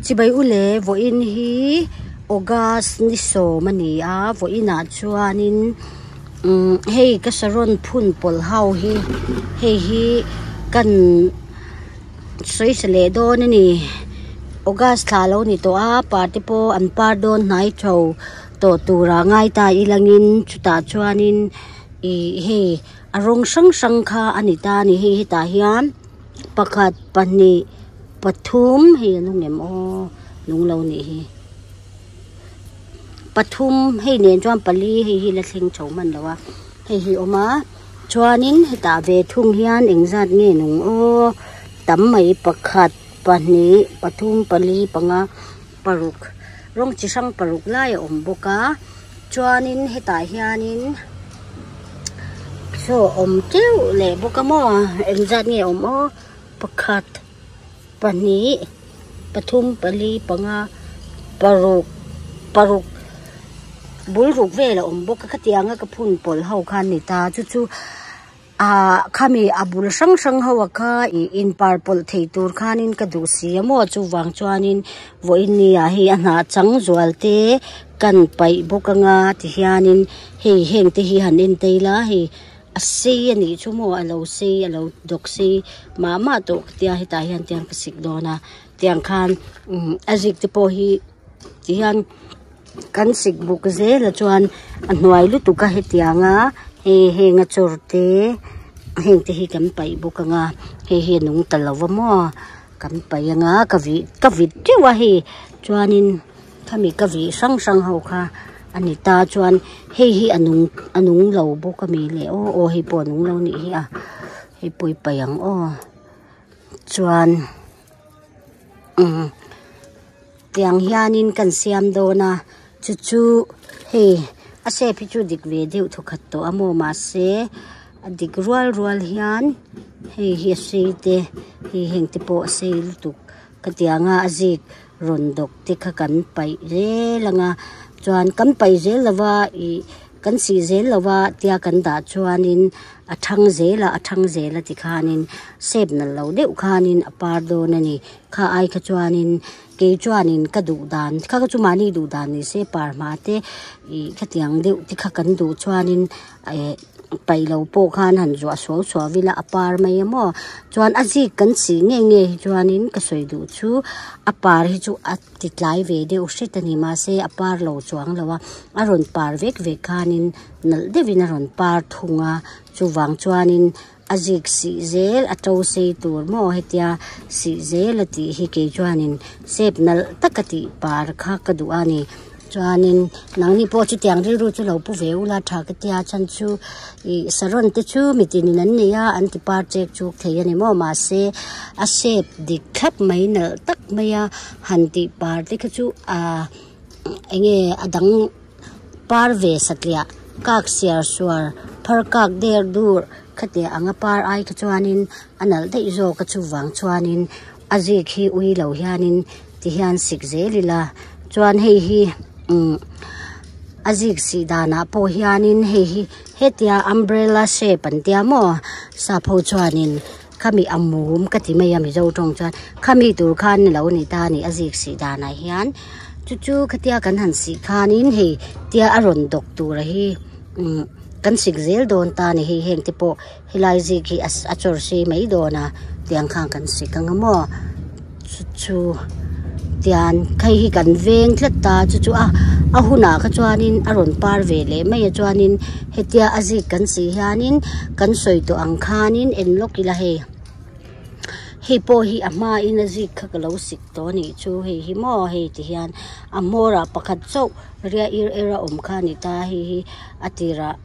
Chibai ule vawiin hi August ni sawm a ni a vawiinah chuanin umm hei ka saron phun pawlh ho hi hei hi kan sawi leh dawn a ni August thla a lo ni tawh a parte pawh an par dawn hnai tho tawh turah ngai ta ilangin chutah chuanin ih hei a rawng hrang hrang kha a ni ta a ni hei hetah hian pakhat pahnih pathum hei an awm em aw lung lo nih hi pathum hei nen chuan pali hei hi la thleng tho hman lo a hei hi a awm a chuanin hetah ve thung hian engzat nge nung aw tam mai pakhat pahnih pathum pali panga paruk rawng chi hrang paruk lai a awm bawk a chuanin hetah hianin saw awm teuh leh bawk a maw engzat nge awm aw pakhat pahnih pathum pali panga paruk paruk bul ruk vel a awm bawk a khatianga ka phun pawlh ho kha a ni ta chu chu Ahh khami a bul hrang hrang ho ah kha ih in par pawlh thei tur khanin ka duh si a maw chuvang chuanin vawiin ni ah hei a hnah chang zual te kan paih bawk anga tihianin hei heng te hi han en tei la hei a sei a nih chu maw a lo sei a lo dawk sei mah mah tawh ka tia hetah hian tiang ka sik dawn a tiang khan umm a zik te pawh hi tihian. Kan sik buk zel a chuan a hnuai lutuk a hetiang a hei heng a chawr te heng te hi kan paih bawk ang a hei hi a nung ta lo va maw kan paih ang a ka vih ka vit teuh a hei chuanin khami ka vih hrang hrang ho kha a ni ta chuan hei hi a nung a nung lo bawk a mi le aw aw hei pawh a nung lo a nih hi a hei pawh i paih ang aw chuan umm. Tiang hianin kan siam dawn a chu chu hei a shape hi chu dik ve deuh thawkhat tawh a maw mahse a dik rual rual hian hei hi a sei te hei heng te pawh a sei lutuk ka tiang a a zik rawn dawk te kha kan paih zel ang a chuan kan paih zel lo va ih kan sih zel lo va tia kan dah chuanin a thang zel a a thang zel a tikhanin shape nalh loh deuh khanin a par dawn a ni. Kha ai kha chuanin kei chuanin ka duh dan kha kha chu mahni duh dan ni se par hma te ih khatiang deuh te kha kan duh chuanin eh paih lo pawh khan han zuah suau suau ila a par mai a maw chuan a zik kan sih nge nge hi chuanin ka sawi duh chu a par hi chu a ti tlai ve deuh hret a ni mahse a par lo chuang lo a a rawn par vek vek khanin nalh deuhin a rawn par thung a chuvang chuanin. A zik sih zel a to sei tur maw hetia sih zel a tih hi kei chuanin sep nalh tak a tih par kha ka duh a ni chuanin nangni pawh chutiang rilru chu lo pu ve ula tha ka tia chhan chu ih saron te chu mitinin an nei a an ti par chek chuk thei a ni maw mahse a sep dik thlap mai nalh tak mai a han tih par te kha chu ah eng nge a dang. Par ve satliah kak siar suar phar kak der dur khatiang anga par ai kha chuanin a nalh daih zawk a chuvang chuanin a zik hi ui lo hianin ti hian sik zel ila chuan hei hi umm a zik sih danah pawh hianin hei hi hetia umbrella shape an tia maw sap ho chuanin khami a mum ka ti mai a mizo tawng chuan khami tur khan ni lo ni ta a ni a zik sih danah hian chu chu khatia kan han sih khanin hei tia a rawn dawk tura hi umm kan sik zel dawn ta a ni hei heng te pawh helai zik hi a chawr sei mai dawn a tiang khan kan sik ang a maw chu chu tian hei hi kan veng tlat ta chu chu a a hunah kha chuanin a rawn par ve leh mai a chuanin hetia a zik kan sih hianin kan sawi tawh ang khanin en lawk ila hei hei pawh hi a hmain a zik kha ka lo sik tawh a nih chu hei hi maw hei ti hian a hmawr ah pakhat chauh ria ir er a awm kha a ni ta hei hi a tirah.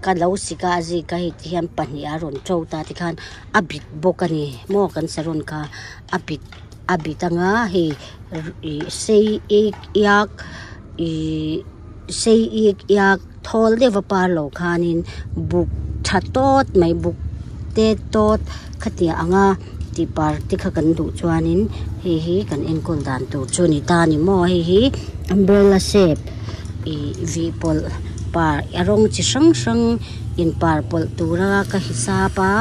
Ka lo sik a a zik a hei ti hian pahnih a rawn to ta tikhan a bit bawk a ni maw kan saron kha a bit a bit anga hei ih sei ik iak ihh sei ik iak thawl deuh a par lo khanin buk tha tawt mai buk te tawt khatiang anga tih par te kha kan duh chuanin hei hi kan enkawl dan tur chu a ni ta a ni maw hei hi umbrella shape. Ih vih pawlh par a rawng chi hrang hrang in par pawlh tura ka hisap a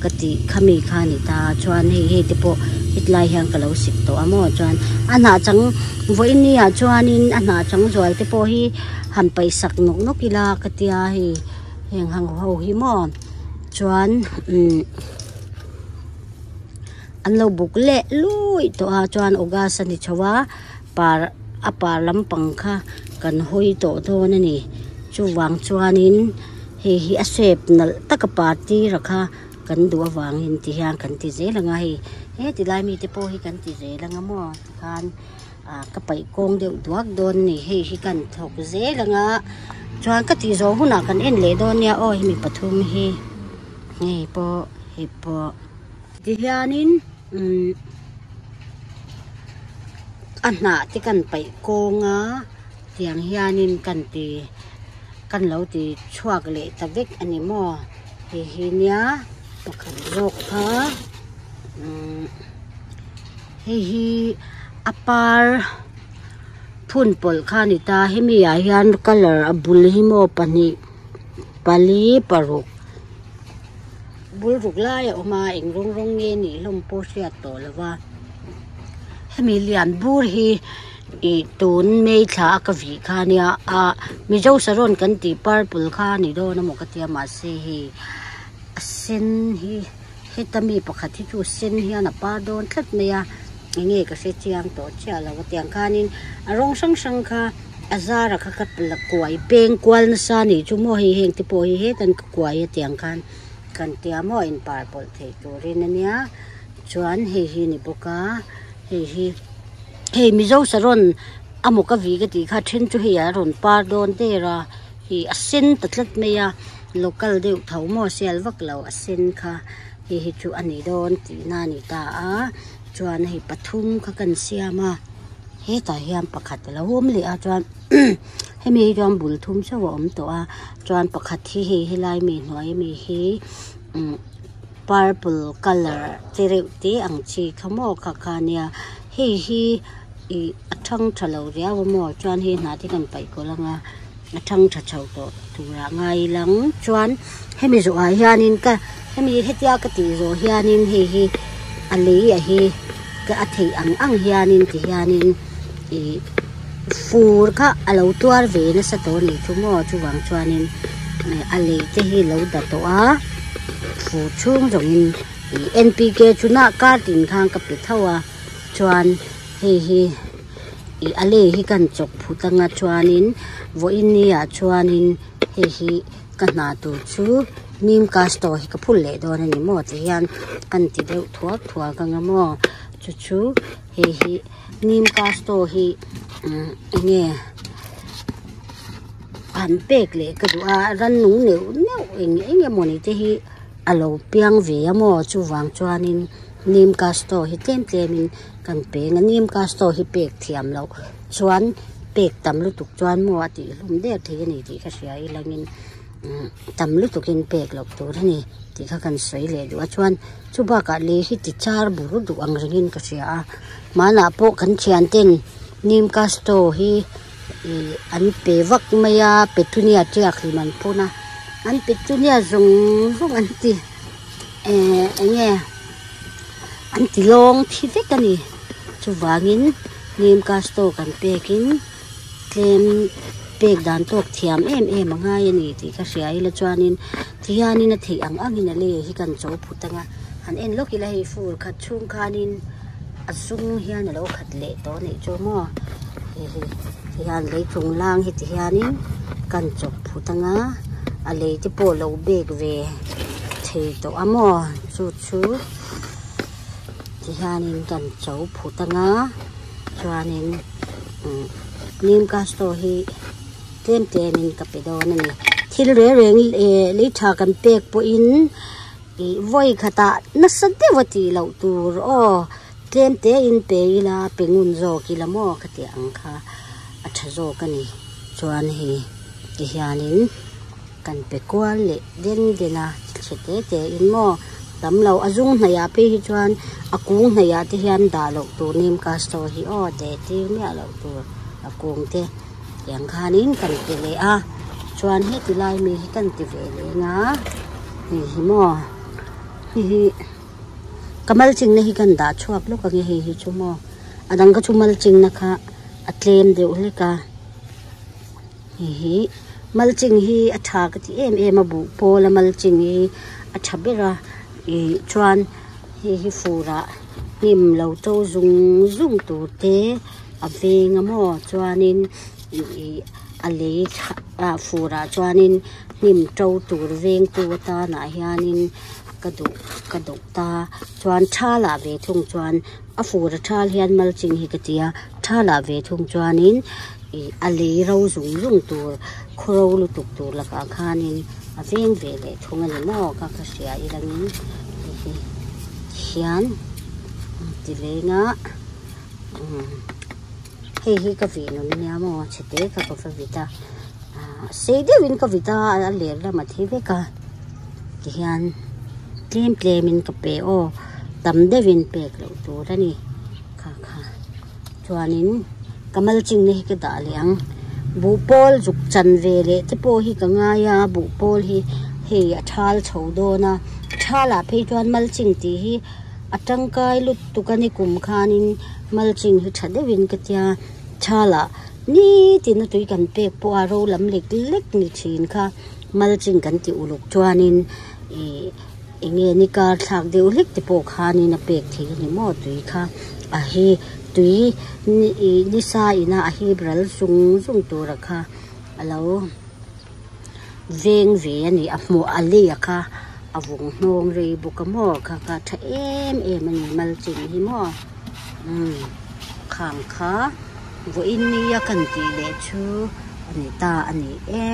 ka tih khami kha a ni ta chuan hei hei te pawh Hetlai hian ka lo sik tawh a maw chuan a hnah chang vawiin ni ah chuanin a hnah chang zual te pawh hi han paih sak nawk nawk ila ka tia hei heng ho ho hi maw chuan umm an lo buk leh luih tawh a chuan august a ni chho a par a par lampang kha kan hawi tawh dawn a ni chuvang chuanin hei hi a shape nalh taka par tir a kha. Kan duh avangin ti hian kan ti zel anga hei he ti lai mite pawh hi kan ti zel anga maw tikhan ah ka paih kawng deuh duak dawn a ni hei hi kan thawk zel anga chuan ka tih zawh hunah kan en leh dawn nia aw hemi pathum hi hei pawh hei pawh tihianin umm a hnah te kan paih kawng a tiang hianin kan ti kan lo ti chhuak leh ta vek a ni maw. Hei hi nia pakhat zawk kha umm hei hi a par phun pawlh kha a ni ta hemi ah hian colour a bul hi maw pahnih pali paruk bul ruk lai a awm a eng rawng rawng nge nih hlawm pawh hriat tawh lo va hemi lian bur hi. Ih tun May thla a ka vih kha ania ah Mizo saron kan tih purple kha a ni dawn amaw ka tia mahse hei a sen hi heta mi pakhat hi chu sen hian a par dawn tlat mai a enge ka hre chiang tawh chiah lo a tiang khanin a rawng hrang hrang kha a zara kha ka la kuai peng kual nasa a nih chu maw hei heng te pawh hi hetan ka kuai a tiang khan kan tia maw a inpar pawlh theih turin ania chuan hei hi a ni bawk a hei hi. Hei Mizo saron amaw ka vi ka tih kha then chu hei a rawn par dawn der a hei a sen ta tlat mai a local deuh tho maw sial vak lo a sen kha hei hi chu a ni dawn tihna a ni ta a chuan hei pathum kha kan siam a hetah hian pakhat a lo awm leh a chuan hemi hi chuan bul thum chauh a awm tawh a chuan pakhat hi hei helai mi hnuai ami hi umm. Purple colour te reuh te ang chi kha maw kha kha nia hei hi ih a thang tha lo riau a maw chuan hei hnah te kan paih kawlh anga a thang tha chho tawh turah ngai lang chuan hemi zawhah hianin ka hemi hetia ka tih zawh hianin hei hi a lei a hi ka a theih ang ang hianin ti hianin ih fur kha a lo tuar ve nasa tawh a nih chu maw chuvang chuanin a lei te hi lo da tawh a. Fur chhung zawngin ih N P K chu nah kar tin khan ka pe tho a chuan hei hi ih a lei hi kan chawk phut anga chuanin vawiin ni ah chuanin hei hi ka hna tur chu nim castor hi ka phul leh dawn a ni maw ti hian kan ti deuh thuak thuak anga maw chu chu hei hi nim castor hi umm eng nge han pek leh ka duh a rannung neuh neuh eng eng emawni te hi a lo piang ve a maw chuvang chuanin nim castor hi tlem tlemin kan peng a nim castor hi pek thiam loh chuan pek tam lutuk chuan maw a tih hlum der thei a ni tih ka hria ilangin umm tam lutukin pek loh tur a ni tih kha kan sawi leh duh a chuan chu bakah lei hi ti char bur duh ang rengin ka hria a hmanah pawh kan thian ten nim castor hi. Ih an pe vak mai a petunia tiak hlim an phun a an petunia zawng zawng an ti eh eng nge an ti lawng thi vek a ni chuvangin nim castor kan pekin tlem pek dan tawk thiam em em a ngai a ni tih ka hria ila chuanin tihianin a theih ang angin a lei hi kan cho phut ang a han en lawk ila hei fur khat chhung khanin a zung hian a lo khat leh tawh a nih chu maw hei hi ti hian lei chung lang hi ti hianin kan chawp phut anga a lei te pawh lo bek ve thei tawh a maw chu chu ti hianin kan cho phut anga chuanin umm nim castor hi tlem tlemin ka pe dawn a ni thil reng reng eh lei tha kan pek pawhin. Ih vawi khatah nasa deuh a tih loh tur aw tlem te in pe ila pe ngun zawk ila maw ka tih ang kha a tha zawk a ni chuan hei ti hianin kan pe kual leh den den a chhe te te in maw tam lo a zung hnaihah phei hi chuan a kung hnaihah te hian dah loh tur nim castor hi aw deh tir miah loh tur a kung te tiang khanin kan pe leh a chuan heti lai mi hi kan ti ve leng a. Hei hi maw hei hi Ka mulching na hi kan dah chhuak lawk ang e hei hi chu maw a dang kha chu mulching na kha a tlem deuh hlek a hei hi mulching hi a tha ka ti em em a buh pawl a mulching hi a tha ber a ih chuan hei hi fur ah hnim lo to zung zung tur te a veng a maw chuanin ih a lei ah fur ah chuanin hnim to tur veng tu atanah hianin ka duh ka duh ta chuan thal ah ve thung chuan a fur a thal hian mulching hi ka ti a thal ah ve thung chuanin ih a lei ro zung zung tur khaw ro lutuk tur lakah khanin a veng ve leh thung a ni maw ka ka hria ilangin hei hi hian ti leng a umm hei hi ka vih nun ania maw chhete kha ka va vit a ah sei deuhin ka vit a a ler lam a thi vek a tihian tlem tlem in ka pe aw tam deuhin pek loh tur a ni kha kha chuanin ka mulching na hi ka dah leh ang buhpawl zuk chan ve leh te pawh hi ka ngai a buhpawl hi hei a thal chho dawn a thal ah phei chuan mulching tih hi a tangkai lutuk a ni kum khanin mulching hi tha deuhin ka tia thal ah nitin a tui kan pek pawh a ro lam lek lek ni thin kha mulching kan tih uluk chuanin ih eng nge ni kar thlak deuh hlek te pawh khanin a pek theih a ni maw tui kha a hi tui ih nisa ina a hip ral zung zung tura kha a lo veng ve a ni a hmuh a lei a kha a vawng hnawng rei bawk a maw kha kha tha em em a ni mulching hi maw umm khang kha vawiin nia kan tih leh chu a ni ta a ni e.